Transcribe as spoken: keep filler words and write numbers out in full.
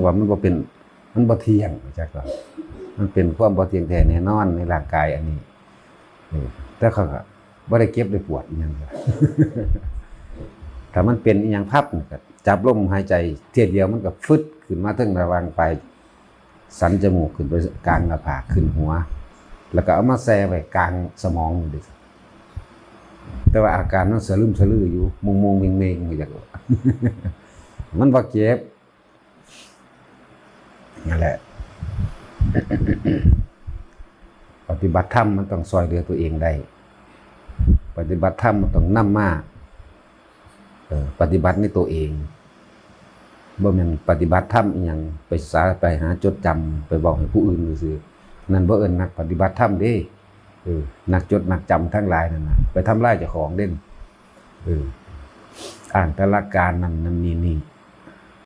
ว่ามันบ่เป็น มันบ่เที่ยง จักว่า มันเป็นความบ่เที่ยงแท้แน่นอนในร่างกายอันนี้ เออ แต่เขาก็บ่ได้เจ็บได้ปวดอิหยัง ถ้ามันเป็นอิหยังพับนี่ก็จับลมหายใจเทื่อเดียวมันก็ฟึดขึ้นมาเทิงระหว่างปลายสันจมูกขึ้นไปกลางหน้าผากขึ้นหัว แล้วก็เอามาแช่ไว้กลางสมองนี่เด้ แต่ว่าอาการมันสะลึมสะลืออยู่ มุงๆเมงๆ จักว่า มันบ่เจ็บ นั่นแหละ ปฏิบัติธรรมมันต้องซ่อยเหลือตัวเองได้ ปฏิบัติธรรมมันต้องนำมา เอ่อ ปฏิบัติในตัวเอง บ่แม่นปฏิบัติธรรมอิหยัง ไปสา ไปหาจดจำ ไปบอกให้ผู้อื่นซื่อๆ นั่นบ่เอิ้นนักปฏิบัติธรรมเด้ เออ นักจดนักจำทั้งหลายนั่นน่ะ ไปทำลายเจ้าของเด้ เออ อ้างแต่หลักการนั่นนั่นนี่นี่